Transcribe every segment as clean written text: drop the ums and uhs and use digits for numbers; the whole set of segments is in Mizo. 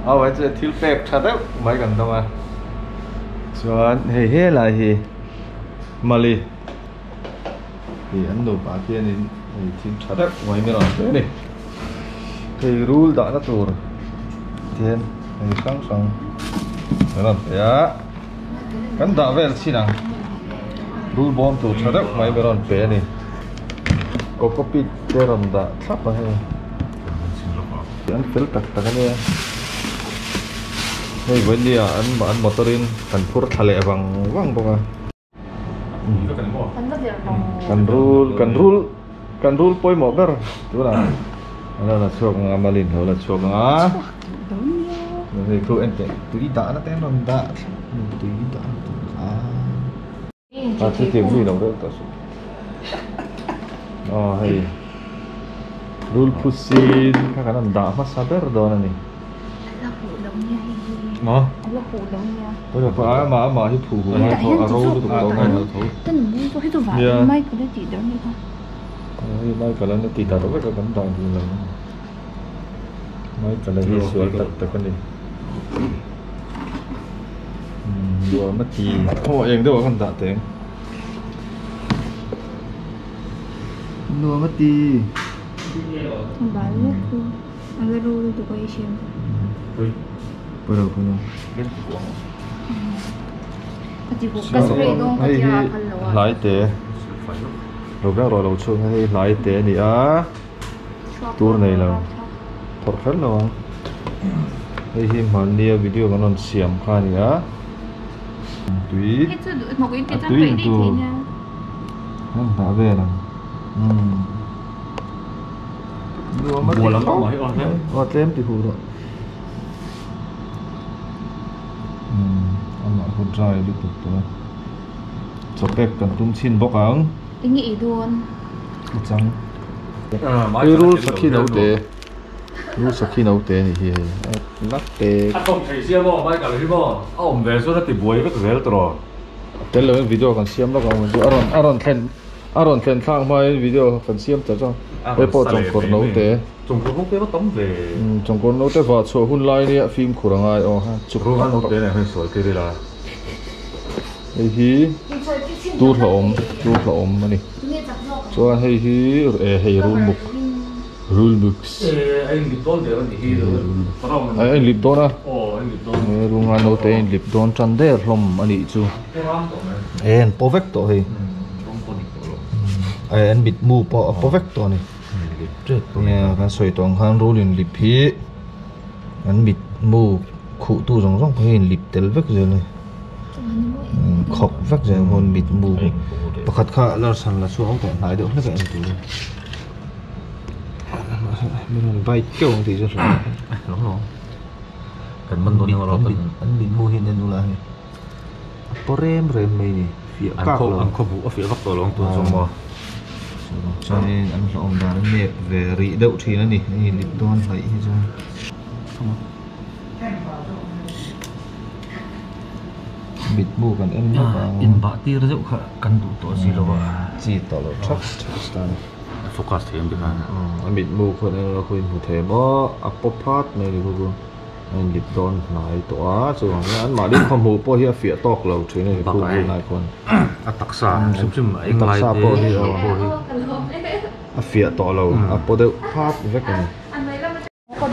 Au chu thil pek tha deuh mai kan dawng a chuan hei helai hi mali hei an nupa khianin hei thil tha deuh mai min rawn pe a ni hei rul dahna tur tihian hei hrang hrang an rawn pe a kan dah vel chin ang rul bawm tur tha deuh mai min rawn pe a ni cocopeat te rawn dah thlap a hei an fel tak tak a nia hei vawinia an an motor in kan phur thla leh vang vang bawk a kan rul kan rul kan rul pawimawh ber tunah an lo la chhuak ang a malin lo la chhuak ang a hei khu en teh tui dahna te an rawn dah tui dahna tur kha a chutiang mi lo deuh tawh suh aw hei rul phusin kha kan rawn dah hmasa ber dawn a ni. Maw? Amah amah hi phuh huh ngai tho a ro lutuk tawh ngai lo tho. Nia. Hei Michael an a ti darh vek a kan dah duh lo. Michael a hi sual tak tak a ni. Nuam a ti. Aw eng deuh ah kan dah teng. Nuam a ti. A la ru lutuk a i hriam. Pui. Pui lo pui lo. Ka ti bawk ka spray dawn ka tia a phal lo a. Hlai te. Lo vek rawh lo chhung hei hlai te a ni a. Tur nei lo. Thawrh kher lo ang. Hei hi hmannia video kan rawn siam kha a ni a. Tui. A tui in tur. An dah vel ang. Umm. Bual ang mai aw tlem aw tlem ti huh rawh umm amah khu dry lutuk tawh a chawpek kan tum chhin bawk ang enge ei dawn a chang hei rul sakhi naute rul sakhi naute a nih hi hei a te a tawng thei sia maw Michael hi maw a awm ve chuan a ti buai vek zel tawh tel lovin video kan siam lawk ang chu a rawn a rawn thlen A rawn thlen thlak hmain video kan siam ta chuan hei pawh chawngkawr note Chawngkawr note va tam ve. Umm chawngkawr note vah chhuah hun lai nia fimkhur a ngai aw ha chuk Rul note nen hian sawi tir ila. Hei hi tur hlauhawm tur hlauhawm a ni. Chuan hei hi eh hei rulmuk rulmuks. Eh a inlip dawn der a nih hi A inlip dawn a. Aw a inlip dawn. He runga note a inlip dawn tan der hlawm a nih chu. E an paw vek tawh hei e an mit mu pawh a paw vek tawh a ni nia kan sawi tawh ang khan rul in lip hi an mit mu khuh tu zawng zawng pawh hi in lip tel vek zel a ni khawk vek zel an mit mu pakhat kha larsan la chhuak tawh hnai deuh hlek a en tur min rawn bite keuh ang tih chu a kan man dawn emaw an mit mu hi an en ula hei. A paw rem rem mai ni fiah kak lo. An khaw buh a fiah vak tawh lo ang tun chu maw. Chuanin an hlauhawm dan a nep ve rih deuh thin a ni hei lip dawn hnaih hi chuan. Mitmu kan en lawk ang. Inbah tir deuh kha kan duh tawh si lo a. Chi tawh lo thak thak ta a ni. A focus thei ang tikhan. A mitmu khaw en lawk in hmu thei maw a paw phat mai ni khuku. A inlip dawn hnai tawh a chuvang hian an mahni khaw hmuh pawh hi a fiah tawk lo thin a ni khu hunlai khawn a taksa hrim hrim a eng lai taksa pawh hi a fiah tawh lo a paw deuh phat vek a ni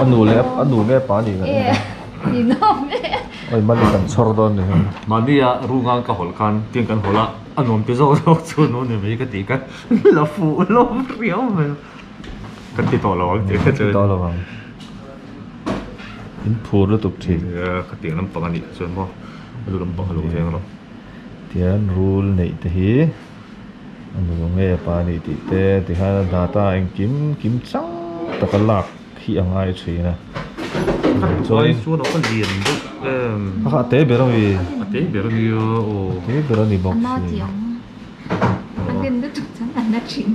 a nu leh a nu nge pa ni kan en a oi mali kan chhawr dawn ni hi mahnia rungang ka hawlh khan tiang kan hawlh a a nuam ti zawk zawk chu nu ni mai ka tih kha la fuh hlawm riau mai kan ti tawh lo ang tih kha chu ti tawh lo ang. In phur lutuk thin. Nia khatiang lampang a nih chuan maw a lu lampang a lo veng lo. Tihian rul neih te hi a nu nge a pa nih tih te tikhan a data engkim kim chang taka lak hi a ngai thin a. Chuan chuan a lian deuh em. A kha a te ber a mi. A te ber a nia aw. A te ber a ni bawk si. A den lutuk chuan a na thin.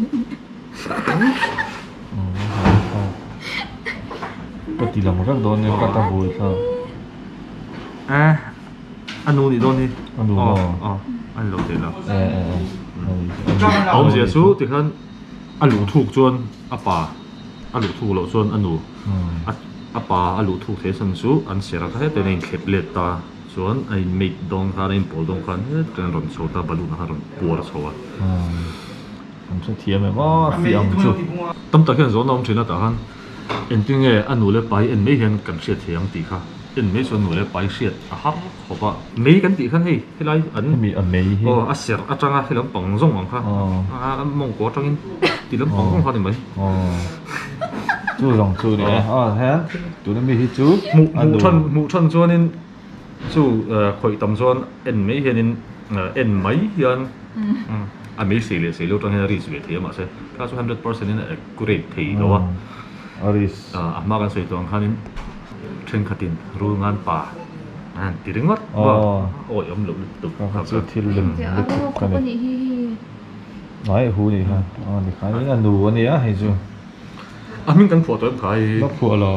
Ka ti lang vek dawn nia ka ta bul kha. Eh a nu nih dawn hi. A nu maw? Aw a ni lo thei lo. Eh eh eh. A awmzia chu tikhan a luh thuk chuan a pa a luh thuk loh chuan a nu. A pa a luh thuk thei chhan chu an serh a kha hetiang a inthlep let ta chuan a in mate dawn khan a inpawl dawn khan hetiang a rawn chho ta balloon ah khan a rawn puar chho a. Kan hrethiam em aw a fiah ang chu. Tam tak hian zawhna awm thin a tah khan engtin nge a nu leh pa hi en mai hian kan hriat thei ang tih kha en mai chuan nu leh pa hi hriat a har khawp a. Mei kan tih khan hei helai an Hemi a mei hi. Aw a serh atanga he lampang zawng ang kha a mawngkaw atangin ti lampang zawng kha a ni mai. Chu zawng chu ni e. Aw hian tuna mi hi chu hmuh than hmuh than chuanin chu khawih tam chuan en mai hianin en mai hian a mei sei leh sei lo tang hian a risk ve thei a mahse kha chu 100% in a accurate thei lo a. A risk. A hma kan sawi tawh ang khanin thenkhatin rul ngan pa an han ti ringawt a awi awm loh lutuk. Kha chu thil lem lutuk a ni. Ai hu ni kha a ni kha a nu a nia hei chu. A hming kan phuah tawh em kha hei. La phuah lo.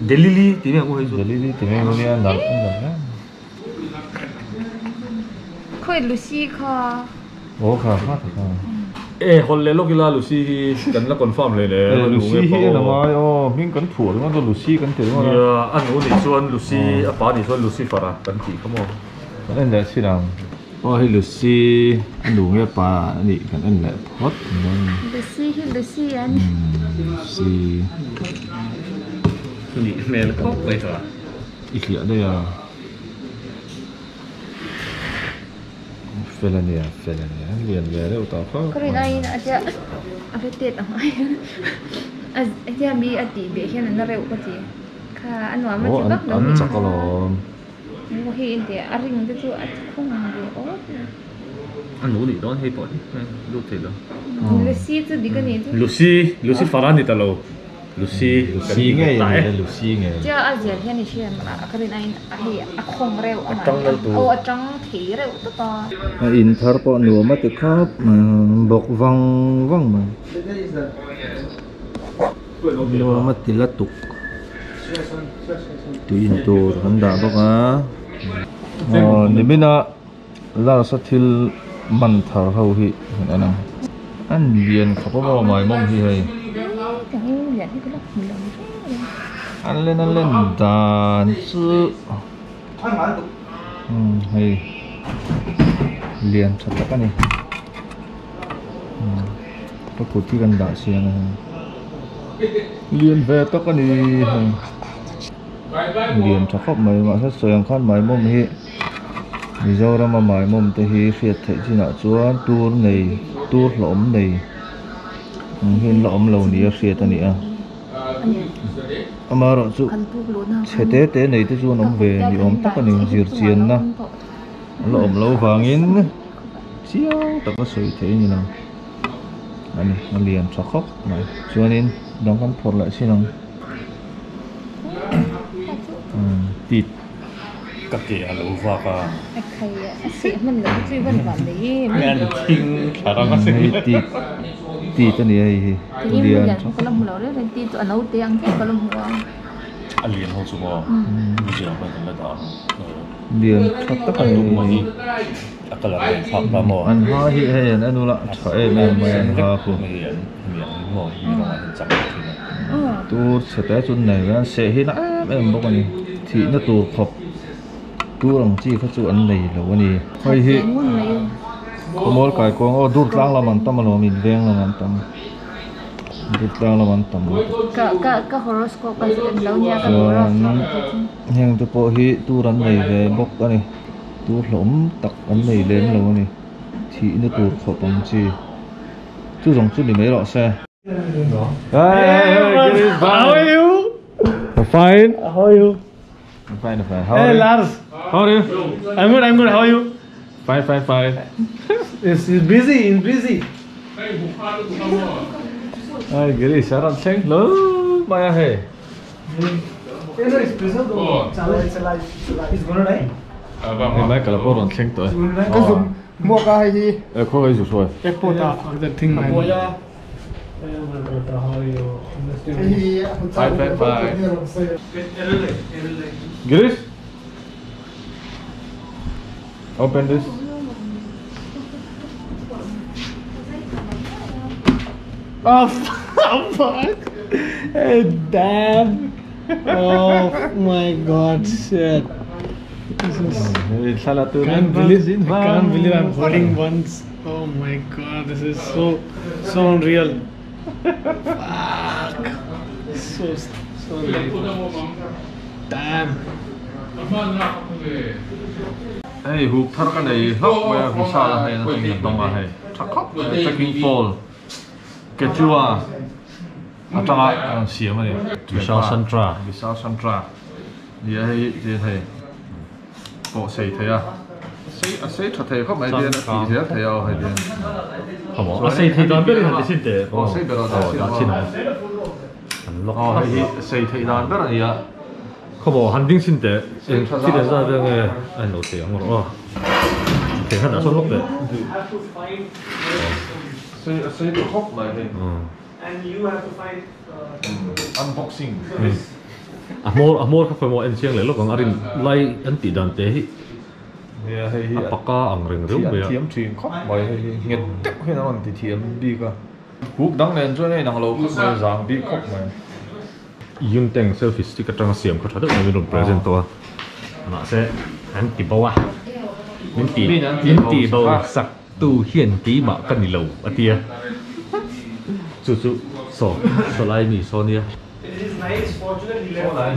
Delili tih mai ang u hei chu. Delili tih mai ang u nia nalh a nalh em. Khawi Lucy kha. Aw kha kha ta kha. E hawlh leh lawk ila Lucy hi kan la confirm hle le. E Lucy hi en a ngai aw hming kan phuah ringawt a Lucy kan ti ringawt a. Nia a nu nih chuan Lucy a pa nih chuan Lucifer a kan tih kha maw. Kan en leh chin ang. Aw hei Lucy a nu nge pa a nih kan en leh phawt mai. Lucy hi Lucy an. Lucy. Nih hmel khawp mai tha. I hliah daih a. Fel a nia fel a nia lian ve reuh tawh khawp mai. Ka rin aiin a tia a va tet ang ai a tia mi a tih beh hian a na reuh ka ti. Kha a nuam a ti vak lo. Aw an chak alawm. Maw hei en teh a ring te chu a khawng ang ve awt mai. A nu nih dawn hei pawh hi lut thei lo. Lucy chu dik a nih chu. Lucy Lucy fara ni ta lo Lucy Lucy ngei a ni e Lucy ngei. Tia a zial hian i hria em a ka rin aiin a hei a khawng reuh a tang aw a tang thei reuh tawp a. A in thar pawh nuam a ti khawp mai bawk vang vang mai. Nuam a ti la tuk tui in tur kan dah bawk a aw nimina last a thil man thar ho hi kan en ang an lian khawp a maw maimawm hi hei an len an len dan chu hei lian tha tak a ni. Ka kut hi kan dah chiang a hei lian ve tak a ni hei lian tha khawp mai mahse sawi ang khan maimawm hi Mizoram a maimawm te hi hriat theih chinah chuan tur nei tur hlawm nei ang hi an la awm lo ni a hriat a ni a amaherawhchu chhe te te nei te chu an awm ve ni awm tak a ni zirchianna an la awm loh vangin. Chiang taka sawi theih a ni lo a ni a lian tha khawp mai chuanin dang kan phawrh leh chin ang tit ka ke a lo vak a an thing thla rang a hei tit tit a ni a hei hi lian tha a lian ho chu maw museum ah kan la dah ang lian tha tak a ni. A colour a inthlak ta maw? An ha hi hei an en ula a tha em em mai an ha khu. Hei an hemi ang hi maw hemi rawngah hian chak leh thin a. Tur chhe te chu nei ve a, seh hi na em em bawk a ni. Thihna tur khawp tur ang chi kha chu an nei lo a ni. Hei hi khawmual kaikuang aw dur tlang lam an tam alawm inveng lam an tam. Dur tlang lam an tam lutuk. Chuan heng te pawh hi tur an nei ve bawk a ni. Tur hlawm tak an nei lem lo a ni. Thihna tur khawp ang chi. Chu zawng chu ni mai rawh se. How are you? I'm fine. How are you? I'm fine, I'm fine. How Hey are you? Lars. How are you? I'm good, I'm good. How are you? Fine, fine, fine. It's, it's busy, it's busy. Ai, Girish, a rawn thleng hle mai a hei. Hei Michael a pawh rawn thleng tawh e. E khaw hei zu hruai. Fine fine fine. Girish. Open this. Oh fuck! Hey damn! Oh my god, shit. This is can't believe, I can't believe I'm holding once. Oh my god, this is so so unreal. Fuck. So so unreal. Damn. Hei huk thar ka nei hlauh mai a Vishal a hei a tangin a dawng a hei tha khawp mai a trekking pole Quechua atanga an siam a ni. Vishal Santra. Vishal Santra ni a hei tihian hei pawh sei thei a sei a sei tha thei khawp mai tihian a tih zel thei a aw hei tihian. A sei thei dan berin han ti chhin teh. Aw sei ber a dah chhin a. Aw hei hi sei theih dan ber a ni a. Khawmaw han ding chhin teh, eng thil en zat vel nge a inlo thei ang rawh aw. Thei khan dah sawn lawk teh. Sei a sei duh khawp mai hei. Unboxing. A hmawr a hmawr kha khawimaw en chiang leh lawk ang a rin lai an tih dan te hi a paka ang reng reuh mai a. Thiam thin khawp mai hei hi nghet deuh hian a rawn ti thiam bik a. Huk dang nen chuan a inang lo khawp mai zang bik khawp mai. Yun Teng selfie stick atanga siam kha tha deuh mai min rawn present tawh a, mahse an ti bo a, min ti min ti bo sak tu hian keimah ka ni lo a ti a, chu chu saw saw lai mi saw nia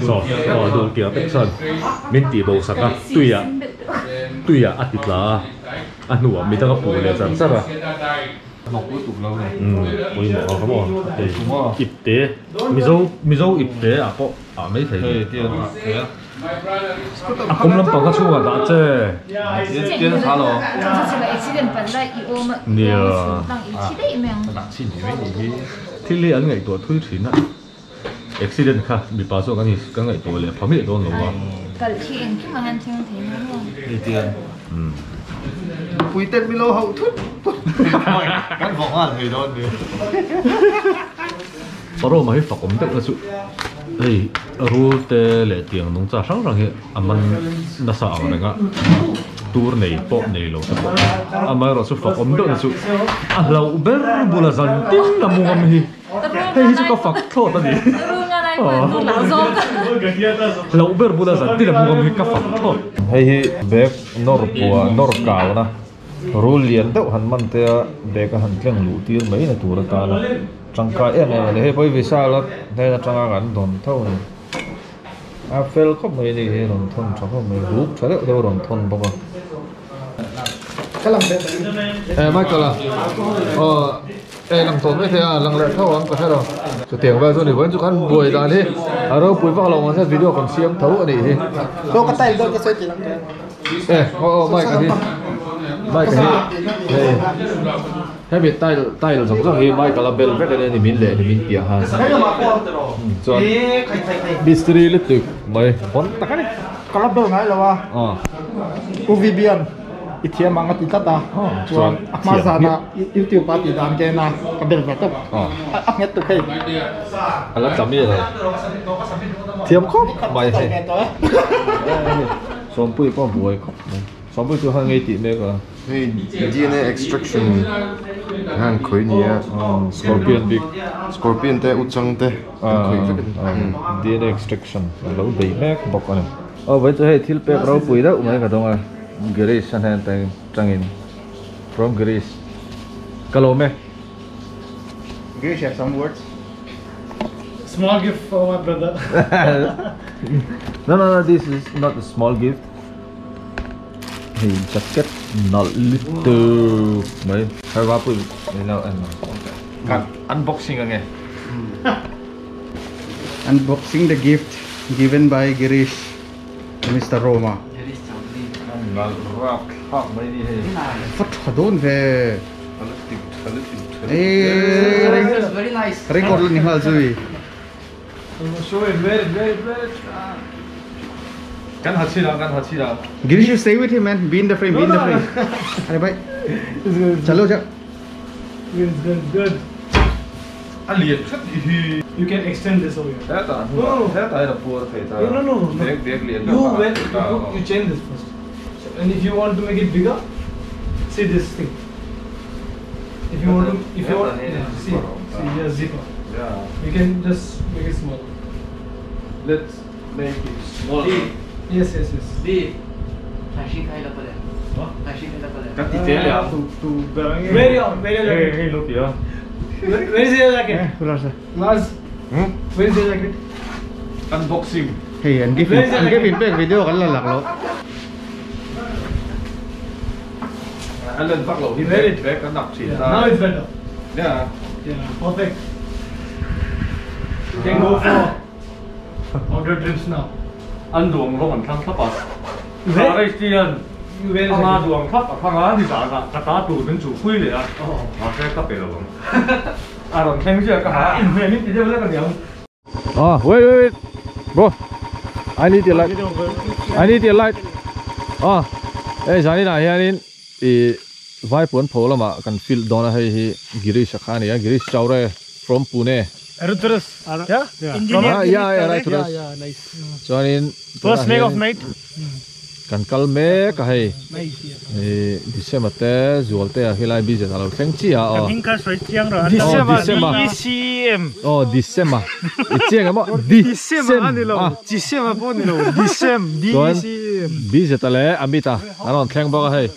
saw aw duh tih ah pek chuan min ti bo sak a tuiah tuiah a ti tla a, a hnuah midang a puh leh char char a. Hnawk lutuk lo ni. Umm pawimawh a ka maw hei ipte mizo mizo ipte ah pawh ah mai thei hei tian ah thei a a kawm lampang kha chhungah dah che tian kha lo nia thil hi an ngaihtuah thui thin a accident kha mipa zawk an kan ngaihtuah leh pha miah dawn lo a hei tian Puiten mi lo hauh thut thut kan vawng nghal thei dawn ni. Paroma hi fak awm deuh na chu hei rul te leh tiang nungcha hrang hrang hi a man nasa ang reng a tur nei pawh nei lo te pawh amaherawh chu fak awm deuh na chu a hlauh ber bula zan tin a mu ngam hi. Hei hi chu ka fak thlawt a ni. Hlauh ber bula zan tin a hmu ngam hi ka fak thlawt. Hei hi bag nawr pua nawr kauna rul lian deuh han man te a bag a han tleng luh tir mai na tur atana tangkai em em a ni. Hei pawh hi Vishal a hnen atanga kan dawn tho a ni. A fel khawp mai a ni hi rawn thawn tha khawp mai buk tha deuh deuh a rawn thawn bawk a. Eh Michael a aw. Hei lang tawh mai thei a, lang leh tho ang ka hre lo. Chutiang vel chu ni vawiin chu khan buai dan hi a ropui vak lo mahse video kan siam tho a nih hi. Aw ka tile dawn ka sawi tih lang teh. Eh aw aw mic a hi mic a hi hei hemi tile tile zawng zawng hi mic a la bel vek a nia ni min leh ni min piah han. Chuan mistiri lutuk mai hawn tak a ni. Ka la bel ngai lo a. U Vivian. I thiam ang a ti tlat a, chuan a hma zana YouTube a tih dan ken a ka bel ve tawp a nghet tuk hei. A la tla mial lo. Thiam khawp mai hei. Sawmpui pawh a buai khawp mai. Sawmpui chu han ngei tih mek a. Hei DNA extraction han khawih ni a. Scorpion bik. Scorpion te uchang te an khawih vek a ni. DNA extraction a lo bei mek bawk a ni. Aw vawiin chu hei thil pek ropui deuh mai ka dawng a. Greece a hnen tangin from Greece ka lawm e. Greece have some words. Small gift for my brother. No no no this is not a small gift. Hei jacket nalh lutuk mai. Hei va pui ni lo en kan unboxing ange. Unboxing the gift given by Girish. Mister Roma. Va tha dawn ve. Record la ni nghal zui. Kan ha chhin ang, kan ha chhin ang. Girish you stay with him man, be in the frame, be in the frame. Are bhai. Chalo ja. Good, good, good. A lian hret i hi. You can extend this over here. Hetah hnungah hetah hian a puar thei ta. No no no. Bag bag lian You when you change this first. And if you want to make it bigger, see this thing. If you want to if you want yeah, see see here zipper. Yeah. You can just make it smaller. Let's make it smaller. Yes, yes, yes. Kan ti te le ang. Tu berang Where your jacket? Hey, look here. Where is your jacket? Laz. Where is your jacket? Unboxing. Hey, an give in back video kan la lak lo. Alan vak lo hi back kan nak thin ta. Now it's better. Yeah. Yeah, perfect. You can go for outdoor trips now. An duang rong an thang thap a. Where? Where is Ama duang thap a thanga ni da ka ta tu min chu pui le a. Ma se ka pe lo. A ron thleng che ka ha in me min ti je le ka niang. Ah, wait wait wait. Bro. I need your light. I need your light. Ah. Hey, zani na hianin i vai puan pho lama kan field dona hei hi Girish khani a Girish Chaure from Pune. Arutras. Yeah? Yeah, yeah, Arutras. Yeah, nice. Chuanin first snake of night. Kan kal me ka hei. Nice. Eh December te zual te a helai bi zeta lo thleng chi a o. Hing kha soi chiang ro. December. DCM. Oh, December. I chiang amo December ani lo. December po ni lo. December. DCM. Bi zeta le Amita anon thleng bawk a hei.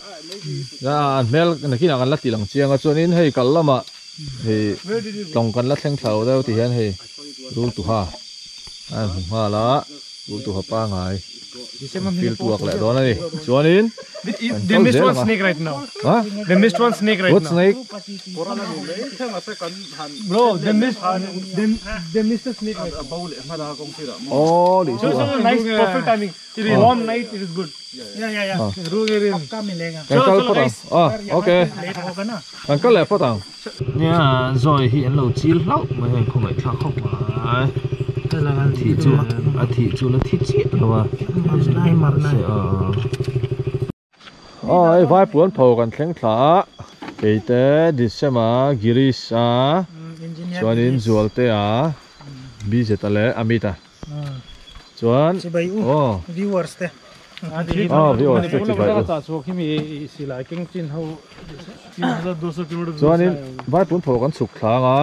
Na an mel nakina kan la ti lang chiang a chuanin hei kal lama hei tlong kan la thleng thlau deuh ti hian hei rul tu ha an hmu hma la rul tu ha pa ngai fil tuak leh dawn ani chuanin They missed one snake right now. Huh? They missed one snake right What now. snake? Bro, they missed they missed the snake right now. Oh, di So, so nice, perfect timing. It is warm night, it is good. Yeah, yeah, yeah. Pakka milega. Kan kal phot ang. Ah, okay. Late hoga na. Kan kal leh phot ang. Nia, zoi hi an lo chil hlau mai heng khongai thla khop mai. Thi chu a thi chu la thi chi lo a. Oh, ai vai puan pho kan thleng thla. Keite December Girish a. Chuanin Zualte a. Bi zeta le Amita. Chuan. Oh, viewers te. Oh, viewers te chi bai. Chuanin vai puan pho kan chuk thla nga.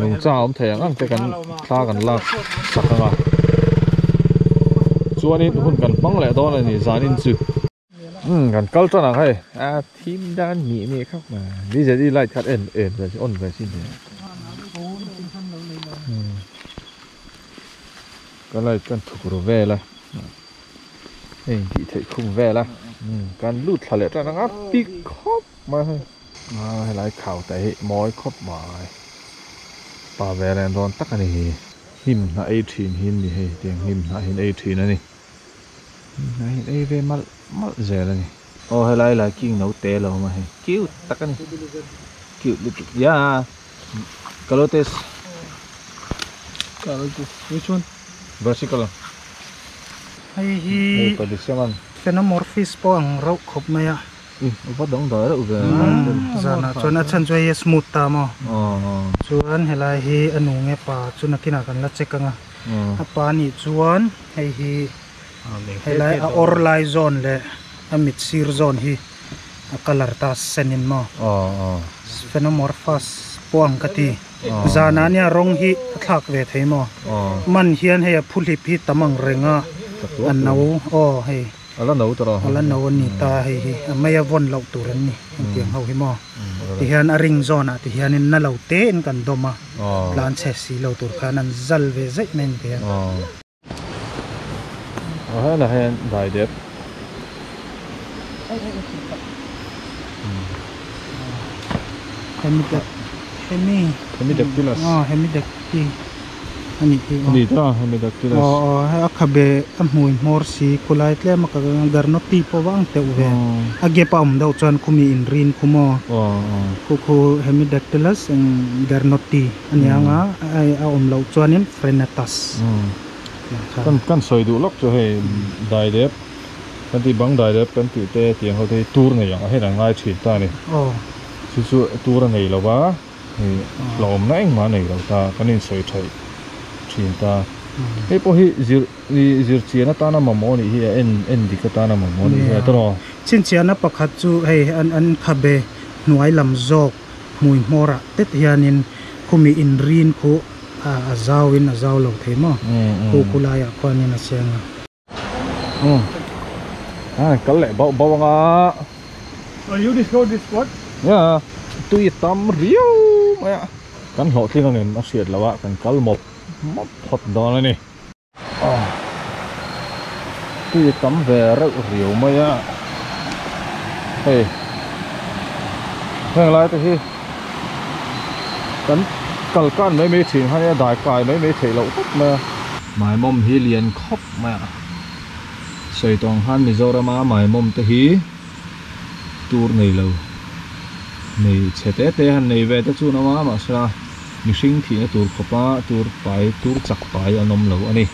Nung cha om thei ang ang te kan thla kan lak sak anga. Chuanin hun kan hmang leh dawn ani zanin chu. Kan kal tan ang hei. A thim dan ni ni khap ma. Bi zeti light khat en en ve on ve sin. Kan light kan thuk ru ve la. Hei ti thei khum ve la. Kan lut thla leh tan anga pik khop ma hei. À, hei lai khau te hi moi khop mai. Pa ve len ron tak ani hi. Him na ei thin hin ni hei tiang him na hin ei thin ani. Na hin ei ve mal mal zel ani. Oh, hei lai lai king no te lo ma hei. Cute tak ani. Cute little. Yeah. Calotes. Calotes. Which one? Versicolor. Hei hi. Hei pa December. Phenomorphis po ang rau khop mai a. Bắt đóng đợi đó về. Zana chuan a chan chu hei smooth ta mo. Chuan helai hi anu nge pa chu nakina kan la check anga. A pa ni chuan hei hi helai a or lai zone le a mid sir zone hi a color ta senin mo. Phenomorphus poang kati. Zana nia rong hi a thlak ve thei mo. Man hian hei a phulip hi tamang renga. An no o hei. Ala no tro. Ala no ni ta hei hi a mai a von lo tur an ni tiang ho hi mo. Ti hian a ring zone a ti hian in na lo te in kan doma. Tlan che si lo tur khan an zal ve zai men te. Ha na hen dai dep. Hemidactylus. Oh, hemidacty. Ani ti. Ani ta hemidactylus. Oh, a khabe a hmui hmor si kulai tle ma ka garnoti po wang te uve. A ge pa um dau chuan khumi in rin khumo. Khu khu hemidactylus and garnoti anianga ai a um lo chuanin frenatus. Kan kan soi du lok chu hei dai dep. Kan ti bang dai dep kan ti te tiang ho te tur nei ang a hen ngai thin ta ni. Oh. Chu chu tur nei lo ba. Hei lom na eng ma nei lo ta kan in soi thai thin ta. Hei po hi zir zir chiana ta na mamo ni hi en en dika ta na mamo ni hi tro. Chin chiana pakhat chu hei an an khabe hnuai lam zawk hmui hmawrah tet hianin khumi in rin khu A zawin a zau lo thei maw khu khu laiah khuanin a cheng a. A kal leh bauh bauh anga. Oh, you discovered this spot? Yeah, tui tam riau mai a. Kan hlawhtling angem a hriat loh a, kan kal mawp mawp phawt dawn a ni. Tui tam ve reuh riau mai a. Hei heng lai te hi kan kal kan mai mai thin kha nia dai kai mai mai theih loh tawp mai a. Maimawm hi lian khawp mai a. Sawi tawng khan Mizorama maimawm te hi tur nei lo nei chhe te te han nei ve te chu an awm a mahse mihring thihna tur khawpa tur pai tur chak pai an awm lo a ni.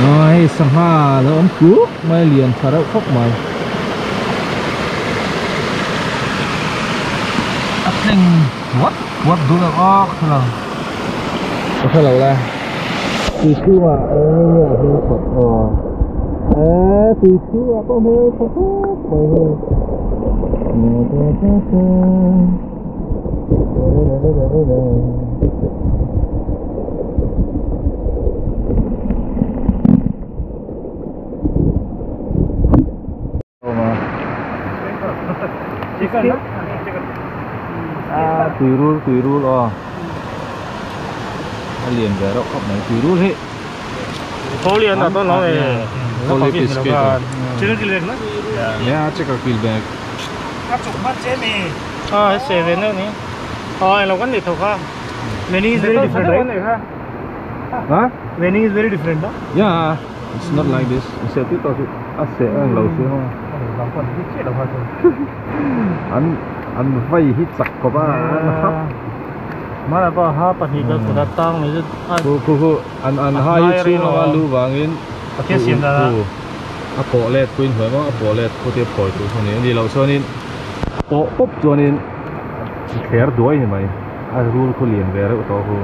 Hei sangha lo awm tluk mai lian tha reuh khawp mai. A tleng puat puat duh reuh a ka hre lo. Ka hre lo le. Tui chhungah eng nge a hmel khawp aw. Eee tui chhungah pawh hmel tha khawp mai hei. Tuirul tuirul aw a lian ve reuh khawp mai tuirul hi Holy biscuit yeah checker peel bag Many is very different, right? Huh? Many is very different, no? Yeah, it's not like this. Se ti to a se ang lo se ho. An an vai hi chak ko ba an hap. Mana pa ha pahnih ka kut a tang mai chu Khu khu khu an an ha hi chhung anga lu vangin a thil siam dan a a pawh let puin hnuai maw a pawh let khu te phawi tur chu ni a ni loh chuanin pawh pawp chuanin thler duai ni mai a rul khu lian ve reuh tawh khu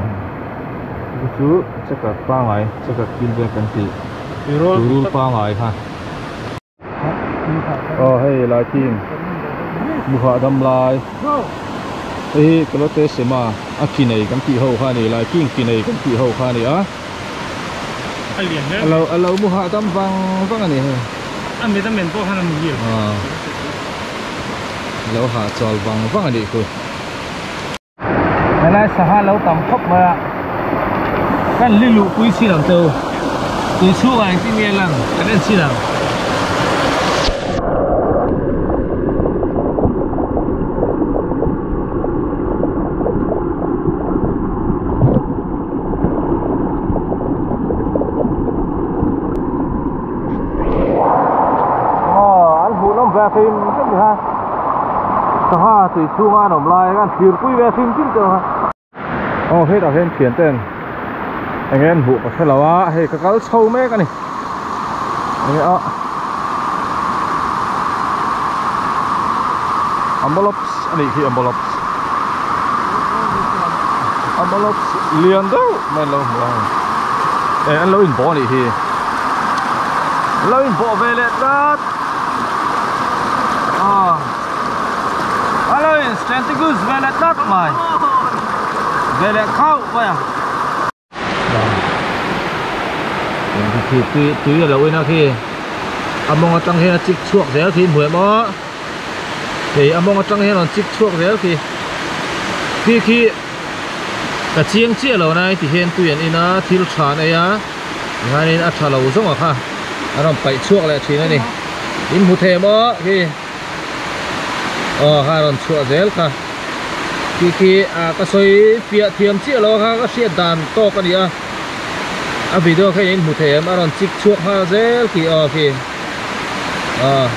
chu chu chekak pangai chekak kil vel kan tih rul pangai kha aw hei lai king muhah dam lai hei hi kalote sema a ki nei kan tih ho kha a ni lai king ki nei kan tih ho kha a ni a alo alo muhah dam vang vang a ni hei a mit a men pawh khan a muhil alo hah chawl vang vang a nih khu. Helai sangha lo tam khawp mai a kan li luh pui chin ang cheu tui chhungah engtin nge lang kan en chin ang. Aw an hmuhnawm ve hrim hrim ni kha sangha tui chhunga an awm lai an thlir pui ve hrim hrim teuh a aw hetah hian thian ten eng nge an hmuh ka hre lo a hei ka kal chho mek a ni enge a ambolops a nih khi ambolops ambolops lian deuh mai an lo hmu a hei eh an lo inbawh a nih hi an lo inbawh ve leh tlat ah an lo in stenticles ve leh tlat mai ve leh khauh mai a. Khi tui tui a lo in a khi a mawng atang hian a chik chhuak zel khi hmu em aw hei a mawng atang hian a rawn chik chhuak zel khi khi khi ka chiang chiah lo nai ti hian tui an in a thil tha an ei a tikhanin a tha lo zawng a kha a rawn paih chhuak leh thin a ni in hmu thei em aw khi aw kha a rawn chhuah zel kha. Khi khi ah ka sawi fiah thiam chiah lo a kha ka hriat dan tawk a ni a a video kha in hmu thei em a rawn chik chhuak nghal zel tih aw khi ah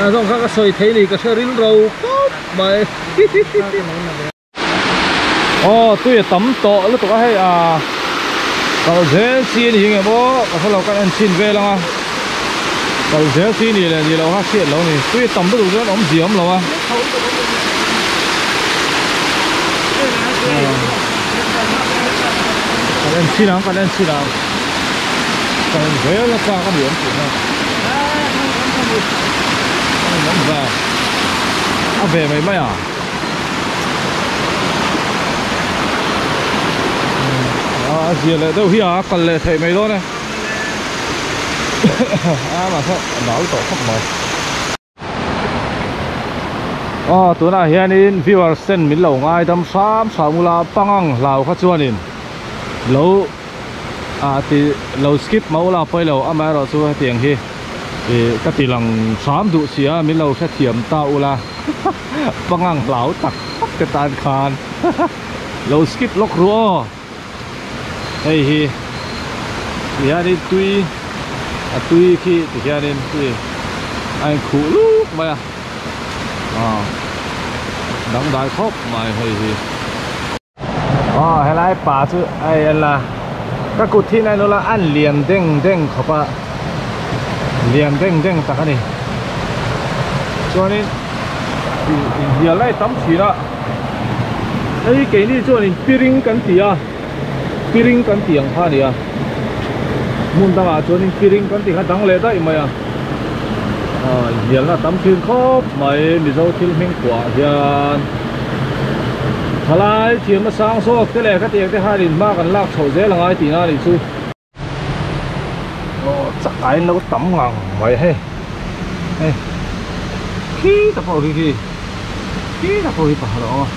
a zawng kha ka sawi thei ni ka hre ril ro khawp mai aw tui a tam tawh lutuk a hei ah kal zel chi a ni nge maw ka hre lo kan en chhin vel ang a kal zel chi ni leh ni loh kha hriat lo a ni tui a tam lutuk chuan awmzia a awm lo a. Kan en chin ang kan en chin ang kan en zel a chak a ni awm tih kha a awm ve a ve mai mai a. A zia leh deuh hi a kal leh theih mai dawn e. A mahse a dal tawh khawp mai. Aw tunah hianin viewers ten min lo ngaidam hram hram ula pangang hlau kha chuanin lo ah ti lo skip mah ula pawilo amaherawh chu hetiang hi ih ka ti lang hram duh si a min lo hrethiam ta ula pangang hlau tak tak te tan khan lo skip lawk ru aw. Hei hi tihianin tui a tui khi tihianin tui a inkhuh luk mai a aw dangdai khawp mai hei hi. Aw helai pa chu a en la ka kut hi nai nula an lian deng deng khawp a lian deng deng tak a ni chuanin inhnial lai tam thin a. Hei keini chuanin piring kan ti a piring kan tih ang kha a ni a hmun dangah chuanin piring kan tih kha dang leh daih mai a ah inhnialna tam thin khawp mai Mizo thil hming phuah ah hian thalai thiamna sang zawk te leh khatiang te khan inhma kan lak chhoh zel angai tihna a nih chu. Aw chak aiin lo tam ngang mai hei hei khi ta pawh khi khi khi ta pawh hi pakhat a awm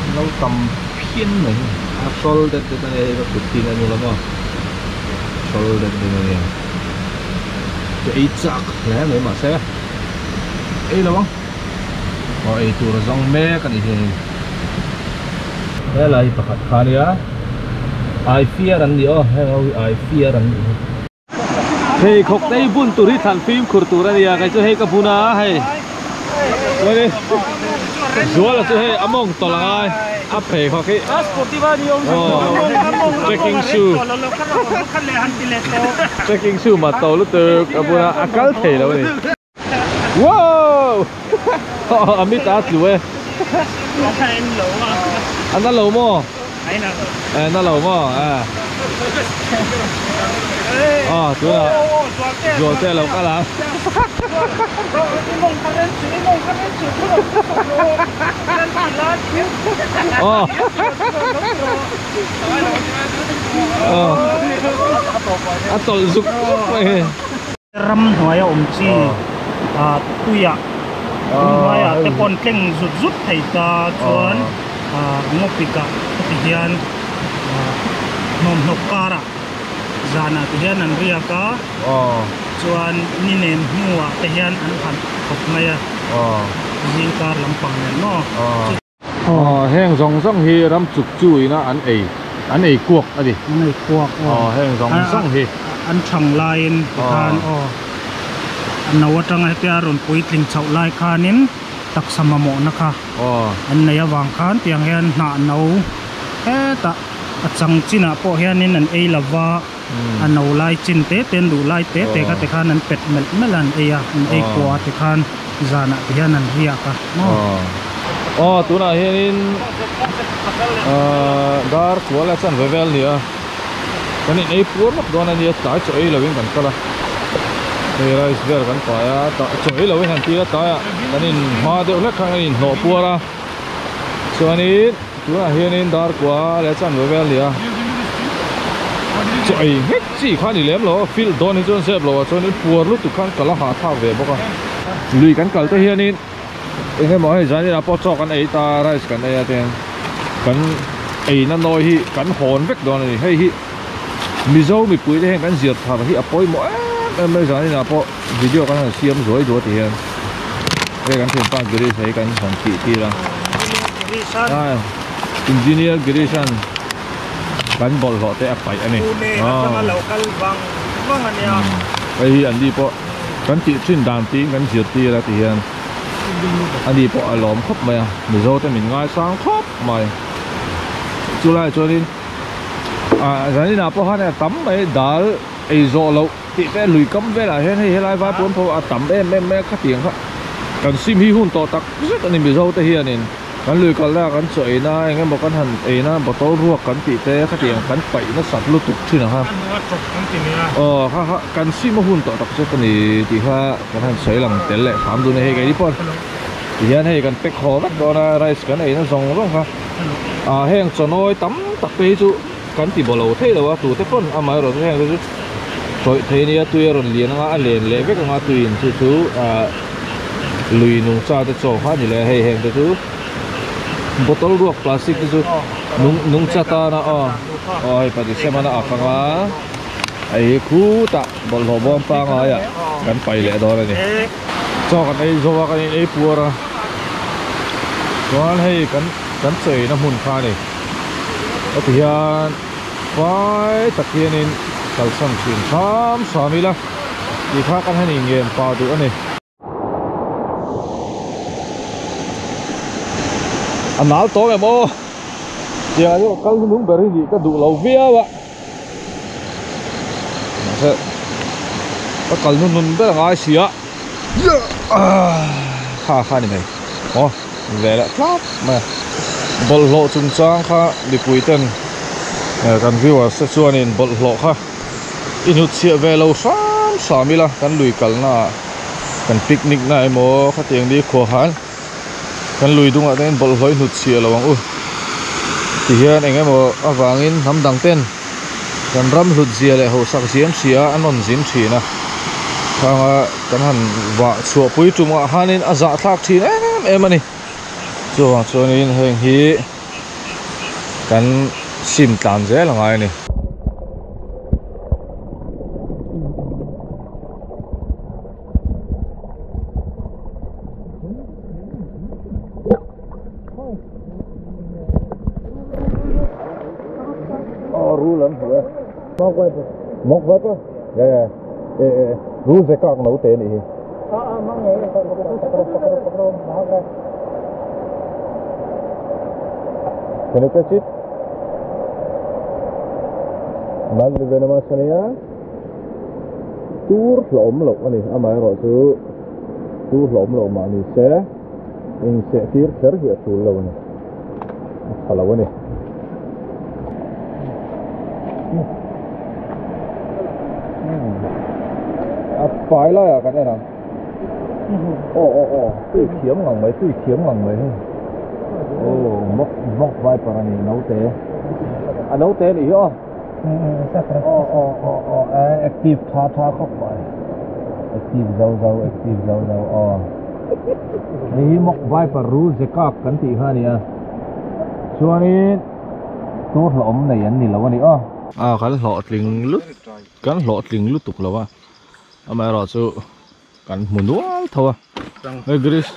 a lo tam phian mai hei a hrawl det det a nia hei ka kut hi a ni lo maw hrawl det det a nia ka ei chak hle mai mahse ei lo ang aw ei tur a zawng mek a nih hianin helai pakhat kha a nia. Ai fiar an ni aw heng ho hi ai fiar an nih hi. Hei khawk te hi bun tur hi thlan fimkhur tur a nia kei chu hei ka bun a hei chuanin Zuala chu hei a mawng tawlh a ngai a pheikhawk hi aw trekking shoe trekking shoe mat to lutuk a bun a a kal thei lo a ni. Wow! A mit a tlu e. A na lo maw? E na lo maw? E. Aw tunah Zualte lo kal ang. Aw. Aw. A tawlh zuk zuk mai hei. Ram hnuaia awm chi tuiah hnuaiah te pawn tleng zut zut thei ta chuan ngawpikah heti hian hnawmhnawk karah zanah te hian an riak a chuan ni nem hnuah te hian an han khawp mai a zingkar lampang nen maw. Aw heng zawng zawng hi ram chuk chu ina an ei an ei kuak a ni. An ei kuak aw. Aw heng zawng zawng hi. An thang laiin tikhan aw a no atanga hetia rawn puitling chhoh lai khanin taksa mamawhna kha an nei avang khan tiang hian hnah no hetah a chang chinah pawh hianin an ei lova a no lai chin te te an duh lai te te kha tikhan an pet melh melh a an ei a an ei kua tikhan zanah ti hian an riak a maw. Aw tunah hianin ahh dar kual a chanve vel a ni a kan in ei puar lawk dawn a nia tlai chaw ei lovin kan kal a hei rice vel kan pai a chaw ei lovin han tir a tlaiah kan in hma deuh hlek khan kan inhnawh puar a chuanin tunah hianin dar kua leh chanve vel a ni a chaw ei nghet chi kha a ni lem lo a field dawn hi chuan zep loh ah chuanin puar lutuk khan kal a hahthlak ve bawk a lui kan kal te hianin eng emaw hei zan inah pawh chaw kan ei ta rice kan ei a te kan eina nawi hi kan hawn vek dawn a ni hei hi Mizo mipui te hian kan zir thar hi a pawimawh em em mai zan inah pawh video kan han siam zuai duh a ti hian hei kan thianpa Girish hei kan han tih tir a engineer Girish an kan bawlhhlawh te a paih a ni hei hi an ni pawh kan tih thin dan tiin kan zirtir a ti hian ani pawh a lawm khawp mai a Mizo te min ngaisang khawp mai chulaiah chuanin ah zaninah pawh khan a tam mai dal ei zawh loh tih te lui kam velah hian hei helai vai pawn pawh a tam em em mai a khatiang kha kan sim hi hun tawh tak zet a ni Mizo te hianin. Kan lui kalna kan chaw eina eng emaw kan han eina bottle ruak kan tih te khatiang kan paih nasat lutuk thin ang a. Aw kha kha kan sim a hun tawh tak chu ka ni tih kha kan han sawi lang tel leh hram dun a hei keini pawh tihian hei kan pack haw vek dawn a rice kan eina zawng zawng kha ah heng chaw nawi tam tak te hi chu. kan ti bolo thei lo a tu te pawn amah erawh chu heng te chu tawih thei ania tui a rawn lian anga a len leh vek anga tuiin chu chu ah lui nung cha te chaw kha a ni leh a hei heng te chu bottle ruak plastic te chu nung nung cha tana aw aw hei pahnih sem a na ak anga hei hi khutah bawlhhlawh bawm pangai ah kan pai leh dawn a ni chaw kan ei zo a kan in ei puar a chuan hei kan kan chawi na hmun kha a ni heti hian fai tak hianin kalsan thin hram hram ila tih kha kan han ingen pah duh a ni. A nal tawng em aw tiang ah hian kal hnung ber hi nih ka duh lo viau a mahse ka kal hnuhnun ber a ngai si a kha kha a ni mai aw ve leh tlap mai a bawlhhlawh chungchang kha mipui ten kan viewers te chuanin bawlhhlawh kha i hnutchhiah ve lo hram hram ila kan lui kalna ah kan picnic na emaw khatiang ni khuah khan kan lui dungah te hian bawlhhlawh i hnut chhiah lo ang u tihian eng emaw avangin hnam dang ten kan ram hlut zia leh hausak zia an hria a an rawn zin thin a khanga kan han vah chhuah pui tumah khanin a zahthlak thin em em a ni chuvang chuanin heng hi kan sim tlan zel a ngai a ni. Oh, rul an hmu e. Mok viper. Mok viper? Yeah, yeah. E, e, rul ze kak no te ni hi. Can you catch it? Mal venomous ania. Tur hlawm loh ani amaherawh chu tur hlawm loh mah ni se inseh tir kher hi a tul lo ani a tha lo ani. A fai laiah kan en ang aw aw aw tui thiam ngang mai tui thiam ngang mai hei aw mawk mawk viper ani naute a naute anih hi aw. Aw aw aw aw eh active tha tha khawp mai active zo zo active zo zo aw hei hi mawk viper rul ze kak kan tih kha a ni a chuanin tur hlawhawm nei an ni lo a ni aw. A kan hlawhtling lut kan hlawhtling lutuk lo a amaherawh chu kan hmu nual tho a hey Girish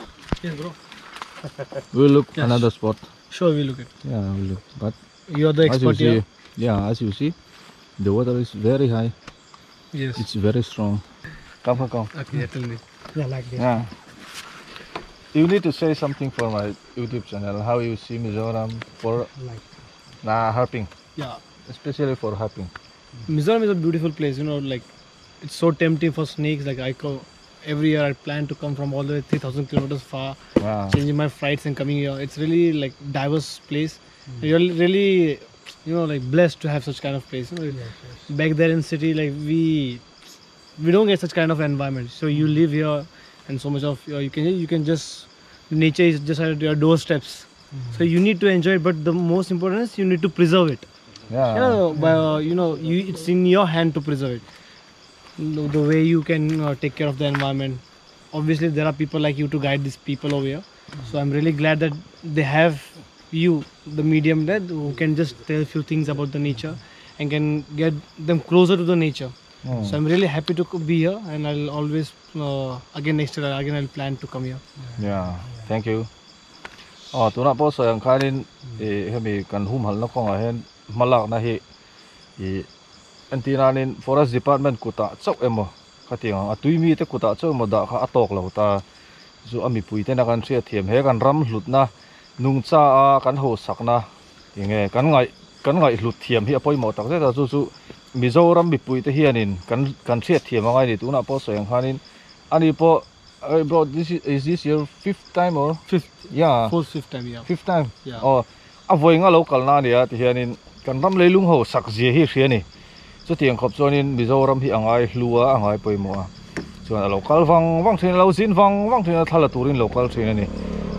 we look another spot sure we look it yeah we look but You are the expert here. Yeah, as you see, the water is very high. Yes. It's very strong. Come, come, come. Okay, tell me. Yeah, like this. Yeah. You need to say something for my YouTube channel. How you see Mizoram for like nah, harping. Yeah. Especially for harping. Mizoram is a beautiful place, you know, like it's so tempting for snakes. Like I go every year, I plan to come from all the way 3,000 kilometers far, wow. Changing my flights and coming here. It's really like diverse place. You're really, you know, like blessed to have such kind of place. You know, yes, yes. Back there in city, like we don't get such kind of environment. So you live here, and so much of you can just nature is just at your doorsteps. So you need to enjoy it, but the most important is you need to preserve it. Yeah. You know, by, you know, it's in your hand to preserve it. The way you can take care of the environment. Obviously, there are people like you to guide these people over here. So I'm really glad that they have you, the medium that who can just tell a few things about the nature and can get them closer to the nature. So I'm really happy to be here, and I'll always again next year again I'll plan to come here. Yeah, thank you. Oh, tuna po sayang kanin hemi kan hum hal na kong ahen malak na hi i antinanin forest department kuta chau emo khatinga atui mi te kuta chau emo da kha atok lo ta chu ami puite na kan thria thiam he kan ram hlut na nungcha a kan ho sakna tinge kan ngai hlut thiam hi apoi mo tak zeta chu chu Mizoram mi puite hianin kan thria thiam angai ni tuna po sayang khanin ani po. Bro, this is this your fifth time or fifth? Yeah, fourth, fifth time. Yeah, fifth time. Yeah. Oh, avoi nga local na nia ti hianin kan ram leilung ho sak zia hi hria ni chu tiang khop chuanin Mizoram hi angai hlua angai pawimawh a chuan a local vang vang thin lo zin vang vang thin a thlala turin local thin ani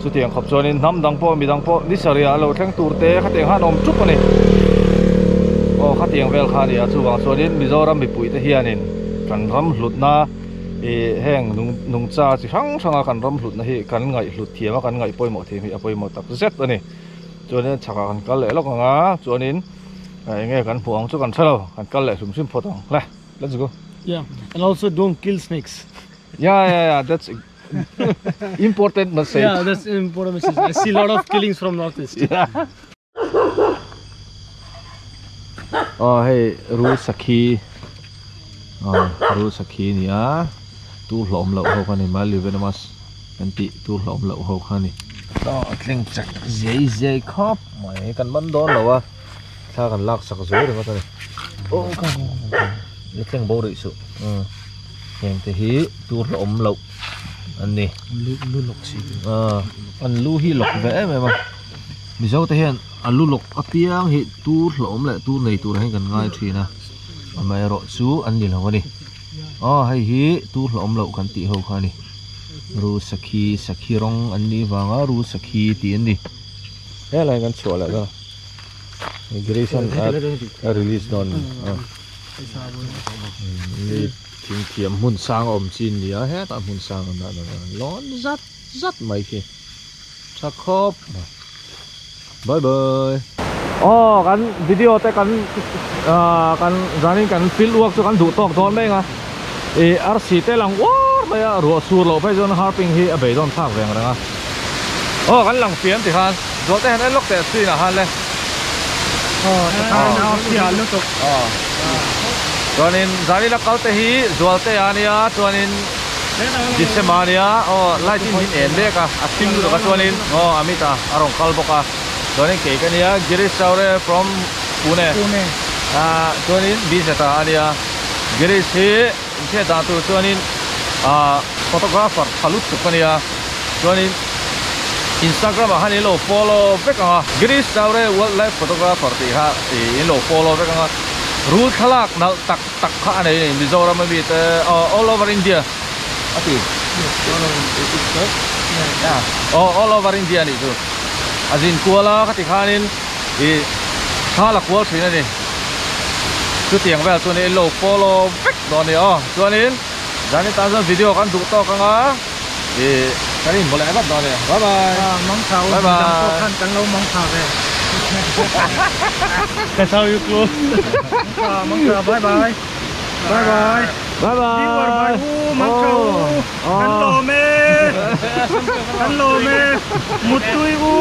chu tiang khop chuanin hnam dang pawh mi dang pawh ni saria a lo thleng tur te kha tiang han awm thup ani. Khatiang vel kha ania chuwang chuanin Mizoram mipui te hianin kan ram hlutna ih heng nungcha chi hrang hranga kan ram hlutna hi kan ngaih hlut thiam a kan ngaih pawimawh thiam hi a pawimawh tak zet a ni. Chuanin chhakah kan kal leh lawk ang a chuanin eng nge kan hmuh ang chu kan hre lo kan kal leh hrim hrim phawt ang le let's go. Yeah and also don't kill snakes. Yeah yeah yeah that's important message. Yeah that's important message. I see a lot of killings from northeast. Yeah. Oh hei rul sakhi oh rul sakhi ni a tu hlawm loh ho kha ni mildly venomous kan tih tu hlawm loh ho kha ni. Oh thleng chak zai zai khawp mai kan man dawn lo a thla kan lak sak zui ringawt a ni. Oh ka la thleng bo rih suh heng te hi tu hlawm loh an ni. Lu lawk si an lu hi lawk ve em em a. Mizo te hian a lu lawk apiang hi tur hlawm leh tur nei tur hian kan ngai thin a amaherawh chu an ni lo a ni aw hei hi tur hlawm loh kan tih ho kha a ni ru sakhi sakhi rawng an nih vanga ru sakhi tih an ni helai kan chhuah leh dawn a Grayson a release dawn a thing thiam hmun sang a awm chin ni a hetah hmun sang an dah lawn zat zat mai khi. Tha khawp bye bye. Aw kan video te kan kan zanin kan field work chu kan duh tawk dawn mek a ih arsi te lang uar mai a ruah sur loh phei chuan harping hi a beidawn thlak veng reng a aw kan lang fiam ti khan zawh te han en lawk teh screen ah khan le aw tikhan a fiah lutuk aw chuanin zanin a kal te hi zual te a nia chuanin. December ania aw light in min en mek a a thim lutuk a chuanin aw Amit a a rawn kal bawk a chuanin kei ka nia Girish Chaure from Pune ah chuanin BZ a ania Girish hi inchhiat dan tur chuanin ah photographer tha lutuk ania chuanin Instagram ah khan in lo follow vek ang a Girish Chaure wildlife photographer tih kha ih in lo follow vek ang a rul thlalak nalh tak. Tak kha a nei a ni Mizoram ami te all over India a ti aw all over India a nih chu a zin kual a khati khanin ih thla la kual thin a ni chutiang vel chuan in lo follow vek dawn a ni aw chuanin zan in tan chuan video kan duh tawk ang a ih kan inhmu leh vat dawn a ni bye bye bye bye. Kan lo mang tha ve. That's how you close. Bye bye. Bye bye. Bye bye. Viewer bye u mangtha u. Kan lawm e. Kan lawm e. Muttui u.